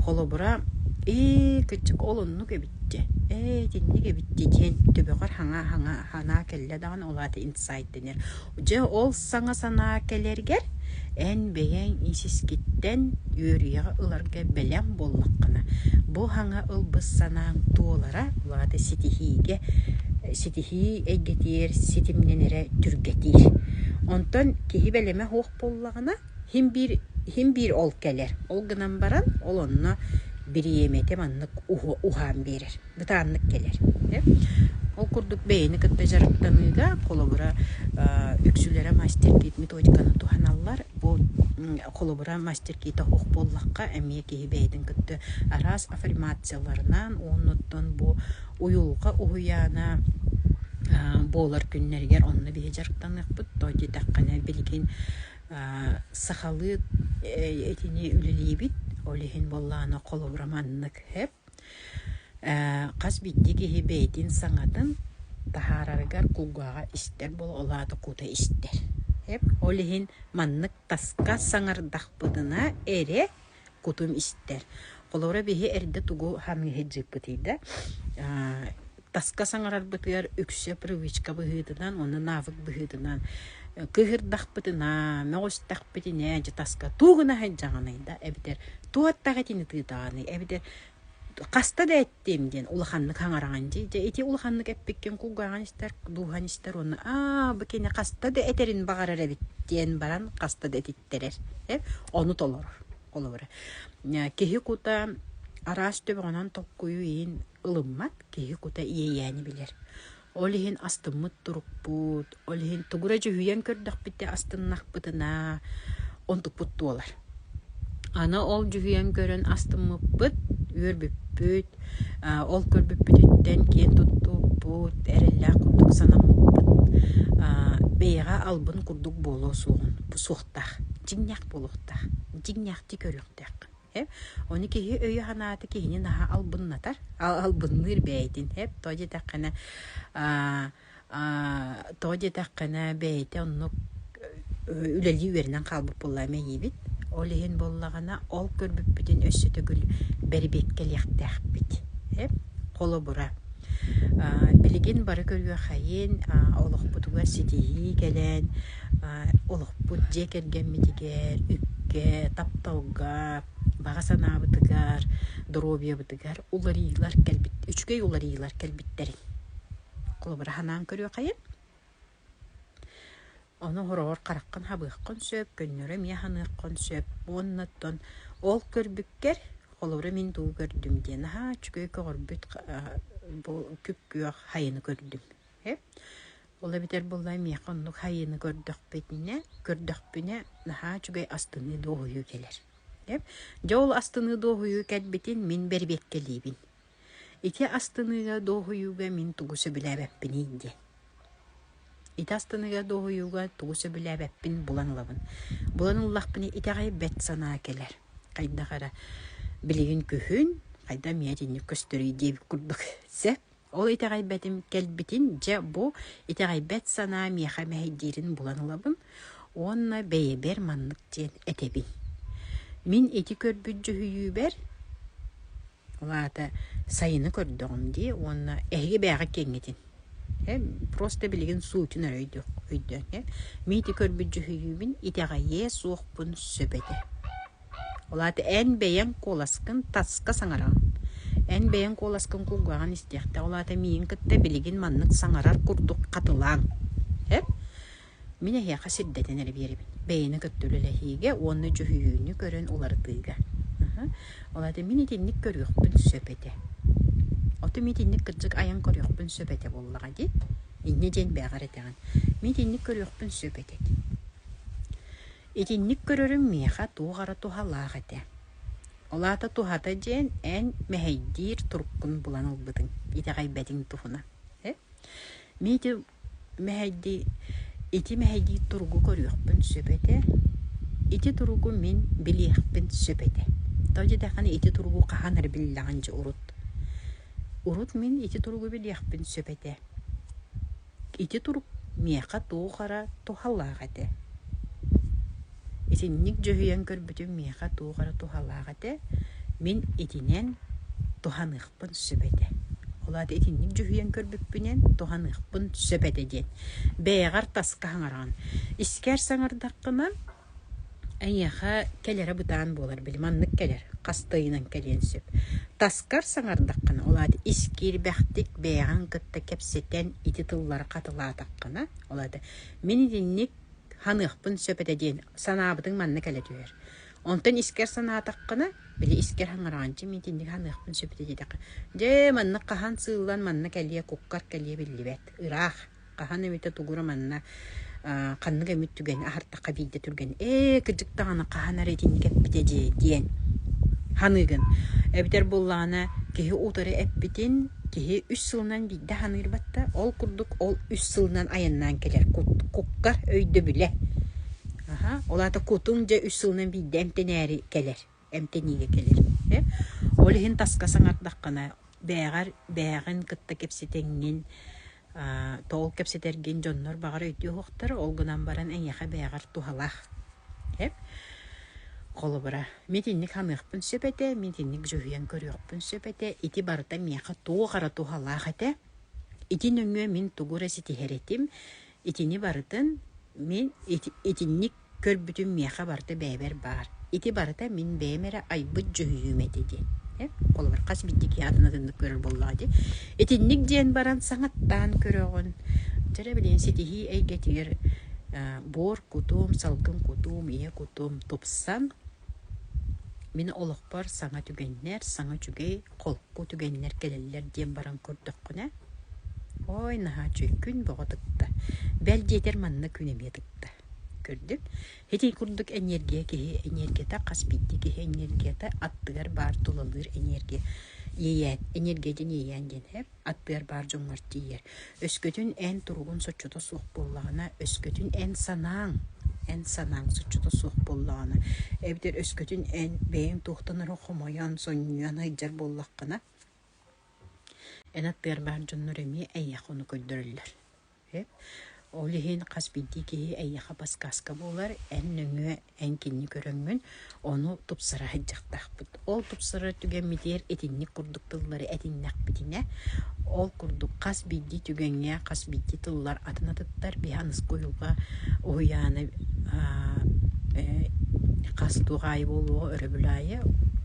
Холобура, ээ, кырдьык ол оннук эбит дьэ, ээ, итинник эбит дии диэн төбөҕөр хаҥа-хаҥа санаа кэллэ даҕаны, ол аата инсайт дэнэр. Дьэ, ол саҥа санаа кэлэргэр эн бэйэҥ ис-искиттэн үөрүйэҕи ыларга бэлэм буоллаххына, бу саҥа ылбыт санааҥ туолара, ол аата ситиһиигэ, ситиһии эйгэтигэр ситимнэнэрэ түргэтиир. Онтон киһи бэлэмэ суох буоллаҕына, син биир, син биир ол кэлэр. Ол гынан баран, ол онно бириэмэтэ маннык уһаан биэрэр. бытааннык кэлэр. Ол курдук бэйэни кытта дьарыктаныыга, холобура, үксүлэрэ мастер-кит методиканы туһаналлар. Бу холобура мастер-кита ох буоллахха, эмиэ киһи бэйэтин кытта араас аффирмацияларынан, уоннуттан бу уйулҕа уһуйаана буолар күннэригэр онно биһи дьарыктаныахпыт. То диэтэххинэ билигин сахалыы итини үлэлиибит. Ол иһин буоллаҕына холобура маннык Хас биирдии киһи бэйэтин саҥатын таһаарарыгар кулгааҕа истэр буола ол аата кута истэр. Ол иһин маннык таска саҥардахпытына эрэ кутум истэр. Холобура биһи эрдэ тугу саныы сылдьыппытый да таска саҥарарбытыгар үксэ привычка быһыытынан уонна навык быһыытынан кыыһырдахпытына, мөҕүстэхпитинэ дьэ таска туу гына сылдьаҕыный да эбэтэр туоттах итини тыытаҕыный эбэтэр хаста да эттим диэн улаханнык хаҥараҕын дии. Дьэ ити улаханнык эппиккин кулгааҕын истэр, дууһан истэр уонна аа бу кини хаста да этэрин баҕарар эбит диэн баран хаста да этиттэрэр. Э ону толорор. Холобура киһи кута араас төбөҕүнэн толкуйу иин ылыммат, киһи кута иэйээни билэр. Ол иһин астыммыт турукпут, ол иһин тугу эрэ дьүһүйэн көрдөхпүтэ астыннахпытына онтукпут туолар. Аны ол дьүһүйэн көрөн астыммыппыт, үөрбүппүт, ол көрбүппүтүттэн киэн туттубуппут, эрэллээх курдук санаммыппыт бэйэҕэ албын курдук буолуо суоҕун суохтаах, дьиҥнээх буолуохтаах, дьиҥнээхтик көрүөхтээх. Ону киһи өйө-санаата киһини наһаа албыннатар, албынныыр бэйэтин. Тоҕо диэтэххинэ, тоҕо диэтэххинэ бэйэтэ оннук үлэлии үөрэнэн хаалбыт буоллаҕа мэйиибит. Ол иһин буоллаҕына, ол көрбүппүтүн өссө төгүл бэрэбиэркэлиэхтээхпит. Холобура, билигин бары көрүөххэйин, олохпутугар ситиһии кэлэн, олохпут дьиэ кэргэммитигэр, үпкэ, тапталга, баҕа санаабытыгар, доруобуйабытыгар уларыйыылар кэлбит, үчүгэй уларыйыылар кэлбиттэрин холобура санаан көрүөххэйин. Ону хороҕор хараххын хабыаххын сөп, көннөрү эмиэ ханыаххын сөп уонна оттон ол көрбүккэр, холобура мин тугу көрдүм диэн наһаа үчүгэй көҕөрбүт бу күп-күөх хайаны көрдүм. Ол эбэтэр буоллаҕа миэхэ оннук хайыыны көрдөхпүтүнэ, көрдөхпүнэ наһаа үчүгэй астыныы дуоһуйуу кэлэр. Дьэ ол астыныы дуоһуйуу кэлбитин мин бэрэбиэркэлиибин. Ити астыныыга дуоһуйууга мин тугу сөбүлээбэппиний диэн. Ити астыныыга дуоһуйууга тугу сөбүлээбэппин булан ылабын. Булан ыллахпына итэҕэйбэт санаа кэлэр. Хайдах эрэ билигин күһүн, хайда эмиэ итинник көстөрүй диэбит курдук сөп. Ол итэҕэйбэтим кэлбитин, дьэ бу итэҕэйбэт санаа миэхэ мэһэйдиирин булан ылабын уонна бэйэбэр маннык диэн этэбин. Мин ити көрбүт дьүһүйүүбэр, ол аата сайыны көрдөҕүм дии уонна эһиги бэйэҕит киэҥҥитин просто билигин суутун эрэ өйдөөн мин ити көрбүт дьүһүйүүбүн итэҕэйиэ суохпун сөп этэ. Ол аата эн бэйэҥ куоласкын таска саҥараҕын. Эн бэйэҥ куоласкын кулгааҕын истиэхтээх. Ол аата миигин кытта билигин маннык саҥарар курдук хатылааҥ. Эп? Мин эһиэхэ сирдэтэн эрэ биэрэбин. Бэйэни кытта үлэлэһиигэ уонна дьүһүйүүнү көрөн уларытыыга. Ол аата мин итинник көрүөхпүн сөп этэ. Оту мин итинник кырдьык айан көрүөхпүн сөп этэ буоллаҕа дии. Инньэ диэн бэйэҕэр этэҕин. Мин итинник көрүөхпүн сөп этэ. Итинник көрөрүм миэхэ туох эрэ туһалаах этэ. Ол аата туһата диэн эн мэһэйдиир туруккун булан ылбытыҥ, итэҕэйбэтиҥ туһунан. Мин ити мэһэйдии ити мэһэйдиир туругу көрүөхпүн сөп этэ. Ити туругу мин билиэхпин сөп этэ. Тоҕо диэтэххинэ ити туругу хаһан эрэ биллэҕин дьэ урут. Урут мин ити туругу билиэхпин сөп этэ. Ити турук миэхэ туох эрэ туһалаах этэ. Итинник дьүһүйэн көрбүтүм миэхэ туох эрэ туһалаах этэ. Мин итинэн туһаныахпын сөп этэ. Ол аата итинник дьүһүйэн көрбүппүнэн туһаныахпын сөп этэ диэн. Бэйэҕэр таска саҥараҕын. Искэр саҥардаххына Эйиэхэ кэлэрэ бытаан буолар, били маннык кэлэр, хас да ыйынан кэлиэн сөп. Таскар саҥардаххына, ол аата ис киирбэхтик бэйэҕин кытта кэпсэтэн ити тыллары хатылаатаххына, ол аата мин итинник ханыахпын сөп этэ диэн санаабытыҥ манна кэлэ түһэр. Онтон искэр санаатаххына, били искэр хаҥараҕын, мин итинник ханыахпын сөп этэ диэтэххэ, дьэ маннык хаһан сыыллан манна кэлиэ, куккар кэлиэ биллибэт, ыраах. Хаһан эмитэ тугура манна ханнык эмит түгэни аһартахха биирдэ түргэн ээ кырдьык даҕаны хаһан эрэ итинник эппитэ дии диэн ханыыгын. Эбэтэр буоллаҕына киһи утары эппитин киһи үс сылынан биирдэ ханыыр батта ол курдук ол үс сылынан айаннаан кэлэр куккар өйдөбүлэ. Аха ол аата кутуҥ дьэ үс сылынан биирдэ эмтэнээри кэлэр эмтэниигэ кэлэр. Ол иһин таска саҥардаххына бэйэҕэр бэйэҕин кытта кэпсэтэҥҥин тоҕо кэпсэтэргин дьоннор баҕар өйдүө уһуохтара, ол гынан баран эйиэхэ бэйэҕэр туһалаах. Холобура, мин итинник ханыахпын сөп этэ, мин итинник дьүһүйэн көрүөхпүн сөп этэ, ити барыта миэхэ туох эрэ туһалаах этэ. Ити нөҥүө мин тугу эрэ ситиһэр этим, итини барытын мин итинник Көрбүтүм миэхэ барыта бэйэбэр баар. Ити барыта мин бэйэм эрэ айбыт дьүһүйүүм этэ диэн. Холобур, хас биирдии киһи атын атыннык көрөр буоллаҕа дии. Итинник диэн баран саҥаттаан көрөҕүн. Дьэ эрэ билигин ситиһии эйгэтигэр буор кутум, салгын кутум, ийэ кутум тупсан мин олохпор саҥа түгэннэр, саҥа үчүгэй, холку түгэннэр кэлэллэр диэн баран көрдөххүнэ, ой, наһаа үчүгэй күн бөҕө тыкта. Бэл диэтэр манна күн эмиэ тыкта. Көрдүк. Ити курдук энергия киһи энергията хас биирдии киһи энергията аттыгар баар тулалыыр энергия иэйээн энергия диэн иэйээн диэн эп аттыгар баар дьоҥҥор тиийэр. Өскөтүн эн туругун соччото суох буоллаҕына, өскөтүн эн санааҥ эн санааҥ соччото суох буоллаҕына, эбэтэр өскөтүн эн бэйэҥ туохтан эрэ хомойон, сонньуйан сылдьар буоллаххына, эн аттыгар баар дьоннор эмиэ эйиэхэ ону көрдөрөллөр. Ол иһин хас биирдии киһи эйиэхэ подсказка буолар, эн нөҥүө эн кинини көрөҥҥүн ону тупсара сылдьыахтаахпыт. Ол тупсарар түгэммитигэр итинник курдук тыллары этиннэхпитинэ, ол курдук хас биирдии түгэҥҥэ хас биирдии тыллар атын атыттар биһи аныгыскы уйулҕа уһуйаана хас туох аайы буолуоҕа өрөбүл аайы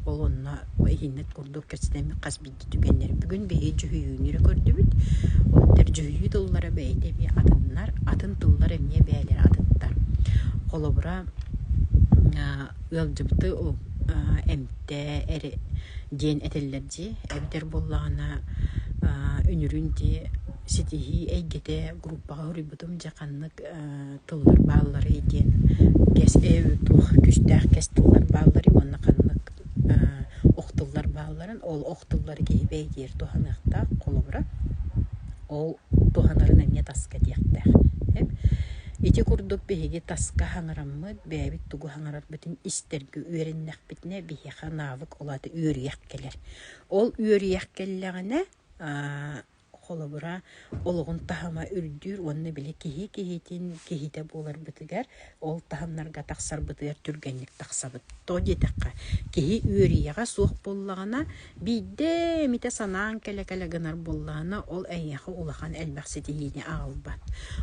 ол онно итинник курдук кэпсэтэммит хас түгэннэр бүгүн биһиги дьүһүйүүнү эрэ көрдүбүт. Ол дьүһүйүү тыллара бэйэтэ эмиэ атыннар, атын тыллар эмиэ бэйэлэрэ атыттар. Холобура, ыалдьыбыты эмтээ эрэ диэн этэллэр дии, эбэтэр буоллаҕына үнүрүүн дии ситиһии эйгэтэ группаҕа суруйбутум дьэ ханнык тыллар баалларый диэн кэс туох күүстээх кэс тыллар баалларый уонна ханнык охтуллар баалларын, ол охтуллары киһи бэйэтигэр туһаныахтаах, холобура, ол туһанарын эмиэ таска этиэхтээх. Ити курдук биһиги таска хаҥараммыт, бэйэбит тугу хаҥарарбытын истэргэ үөрэннэхпитинэ, биһиэхэ навык, ол аата үөрүйэх кэлэр. Ол үөрүйэх кэллэҕинэ, Холобура, олоҕун таһыма үрдүүр уонна били киһи киһитин киһитэ буоларбытыгар, ол таһымнарга тахсарбытыгар түргэнник тахсабыт. Тоҕо диэтэххэ, киһи үөрүйэҕэ суох буоллаҕына, биирдэ эмитэ санаан кэлэ-кэлэ гынар буоллаҕына, ол эйиэхэ улахан элбэх ситиһиини аҕалбат.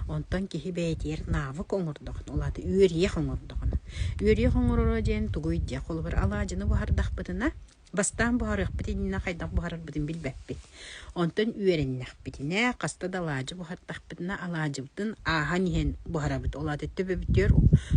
Онтон киһи бэйэтигэр навык оҥордоҕуна, ол аата үөрүйэх оҥордоҕуна. Үөрүйэх оҥороро диэн тугуй диэ, холобур, алаадьыны буһардахпытына, Бастаан буһарыахпыт иннинэ хайдах буһарарбытын билбэппит. Онтон үөрэннэхпитинэ, хаста да алаадьы буһардахпытына, алаадьыбытын ааһан иһэн буһарабыт. Ол аата төбөбүтүгэр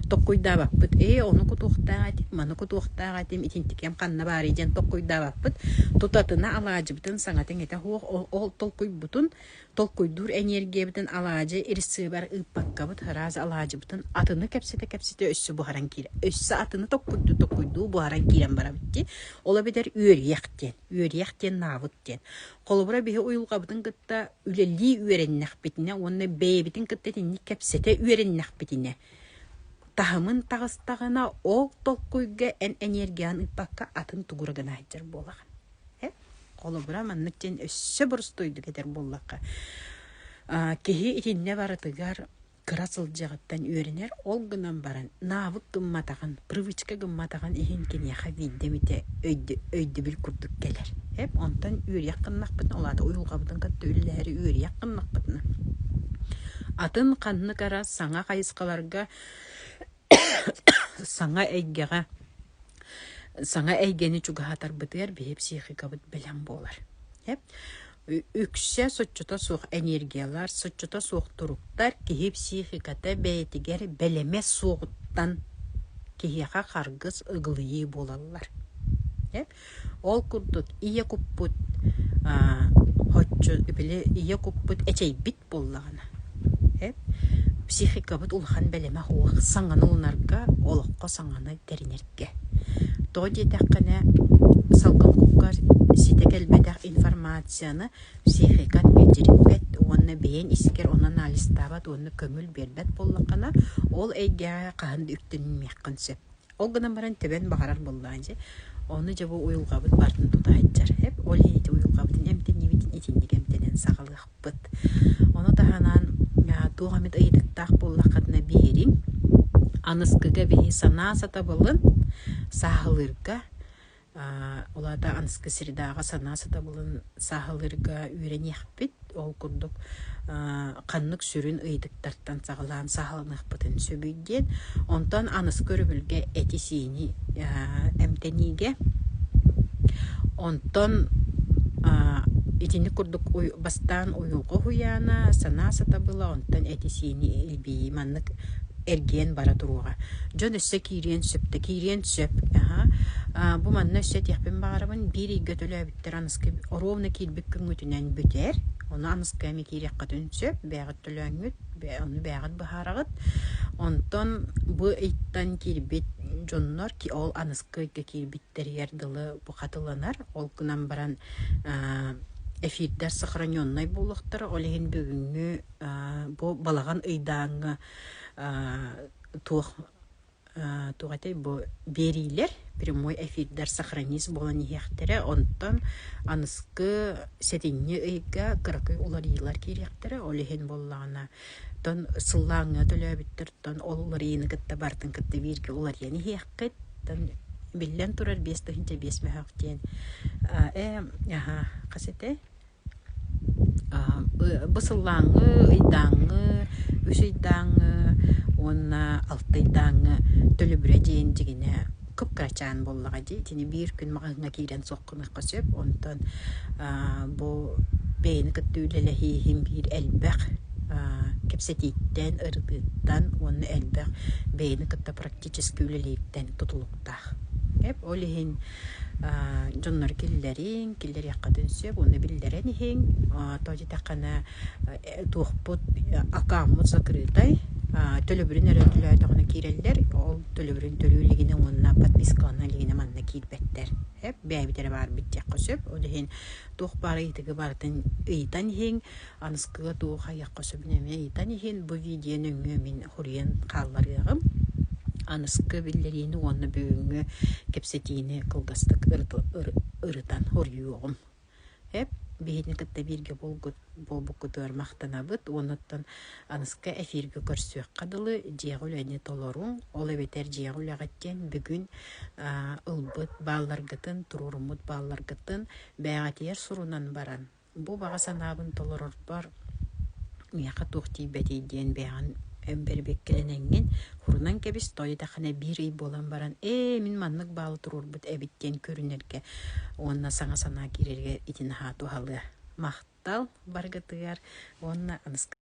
токкуйдаабаппыт. Ээ, ону кутуохтаах этим, маны кутуохтаах этим, итинтикэм ханна баарый диэн токкуйдаабаппыт. Тутатына алаадьыбытын саҥата-иҥэтэ суох ол толкуйбутун Толкуйдуур эниэргийэбитин алаадьы рецебэр ыыппаккабыт, ыраас алаадьыбытын атыны кэпсэтэ-кэпсэтэ өссө буһаран киирэ, өссө атыны токкуйдуу-токкуйдуу буһаран киирэн барабыт дии. Ол эбэтэр үөрүйэх диэн, үөрүйэх диэн навык диэн. Холобура, биһи уйулҕабытын кытта үлэлии үөрэннэхпитинэ уонна бэйэбитин кытта итинник кэпсэтэ үөрэннэхпитинэ, таһымын таҕыстаҕына, ол толкуйга эн эниэргияҕын ыыппакка атын тугу эрэ гына сылдьар буолаҕын. Холобура, маннык диэн өссө боростуойдук этэр буоллахха. Киһи итиннэ барытыгар кыра сылдьыаҕыттан үөрэнэр, ол гынан баран навык гымматаҕын, привычка гымматаҕын иһин киниэхэ биирдэ эмитэ өйдөбүл курдук кэлэр. Эп онтон үөрүйэх гыннахпытына, ол аата уйулҕабытын кытта үлэлэһэри үөрүйэх гыннахпытына, атын ханнык эрэ саҥа хайысхаларга саҥа эйгэҕэ саҥа эйгэни чугаһатарбытыгар биһи психикабыт бэлэм буолар. Үксэ соччото суох энергиялар, соччото суох туруктар киһи психиката бэйэтигэр бэлэмэ суоҕуттан киһиэхэ харгыс ыгылыйыы буолаллар. Ол курдук ийэ куппут оччо били ийэ куппут эчэйбит буоллаҕына, психикабыт улахан бэлэмэ суох саҥаны ылынарга, олоххо саҥаны тэринэргэ. Тоҕо диэтэххинэ, салгын куккар ситэ кэлбэтэх информацияны психикан илдьириппэт уонна бэйэҥ искэр ону анализтаабат уонна көҥүл биэрбэт буоллаххына, ол эйгэҕэ хаһан да үктэнимиэххин сөп. Ол гынан баран төбөн баҕарар буоллаҕа дьэ. Ону дьэ бу уйулҕабыт барытын тута сылдьар. Эп ол иһин ити уйулҕабытын эмтэниибитин итинник эмтэнэн саҕалыахпыт. Ону таһынан туох эмит ыйытыктаах буоллаххытына биэриҥ. Аныскыга биһи санаа сатабылын сааһылыырга ол аата аныскы средаҕа санаа сатабылын сааһылыырга үөрэниэхпит. Ол курдук ханнык сүрүн ыйытыктартан саҕалаан сааһыланыахпытын сөбүй диэн. Онтон аныскы өрөбүлгэ эти-сиини эмтэниигэ. Онтон итинник курдук бастаан уйулҕа уһуйаана, санаа сатабыла, онтон эти-сиини илбийии маннык эргийэн бара туруоҕа. Дьон өссө киириэн сөп да киириэн сөп. Аһа. Бу манна өссө этиэхпин баҕарабын, биир ыйга төлөөбүттэр аныскы оруобуна киирбит күҥҥүтүнэн бүтэр. Ону аныскы эмиэ киириэххитин сөп, бэйэҕит төлөөҥҥүт, ону бэйэҕит быһаараҕыт. Онтон бу ыйтан киирбит дьоннор ол аныскы ыйга киирбиттэригэр дылы бу хатыланар. Ол гынан баран эфирдэр сохраненнай буолуохтара. Ол иһин бүгүҥҥү бу балаҕан ыйдааҥҥы туох туох этэй бу биэриилэр прямой эфирдэр сохранись буолан иһиэхтэрэ онтон аныскы сэтинньи ыйга кыракый уларыйыылар киириэхтэрэ ол иһин буоллаҕына тон сыллааҥҥа төлөөбүттэр тон ол уларыйыыны кытта барытын кытта бииргэ уларыйан иһиэххит тон биллэн турар 5005 мөһөөх диэн э аха хас этэй Бу сыллааҥҥы, ыйдааҥҥы, үс ыйдааҥҥы уонна алта ыйдааҥҥы төлөбүрэ диэн дьиҥинэ кып-кырачаан буоллаҕа дии. Итини биир күн маҕаһыыҥҥа киирэн суох гыныахха сөп. Онтон бу бэйэни кытта үлэлэһии иһин биир элбэх кэпсэтииттэн, ырытыыттан уонна элбэх бэйэни кытта практически үлэлииртэн тутулуктаах. Ол иһин дьоннор киллэриҥ, киллэриэххитин сөп уонна биллэрэн иһиҥ. Тоҕо диэтэххинэ туохпут аккаунмут закрытай, төлөбүрүн эрэ төлөөтөҕүнэ киирэллэр, ол төлөбүрүн төлүү илигинэ уонна подпискалана илигинэ манна киирбэттэр. Эп бэйэбит эрэ баарбыт диэххэ сөп. Ол иһин туох баар ыйытыгы барытын ыйытан иһиҥ. Аныскыга туох айыахха сөбүн эмиэ ыйытан иһин бу видео нөҥүө мин хоруйан хаалларыаҕым. Аныскы биллэриини уонна бүгүҥҥү кэпсэтиини кылгастык ырытан хоруйуоҕум. Эп биһигини кытта бииргэ буолбуккутугар махтанабыт уонна аныска эфиргэ көрсүөххэ дылы дьиэҕэ үлэни толоруҥ, ол эбэтэр дьиэҕэ үлэҕит диэн бүгүн ылбыт баалларгытын, туруоруммут баалларгытын бэйэҕитигэр сурунан баран Бу баҕа санаабын толорорбор миэхэ туох тиийбэтий диэн бэйэҕин бэрбиэккэлэнэҥҥин хурунан кэбис, тоҕо диэтэххинэ биир ый буолан баран ээ мин маннык баалы туруорбут эбит диэн көрүнэргэ уонна саҥа санаа киирэригэр ити наһаа туһалыа. Махтал барыгытыгар уонна аныска.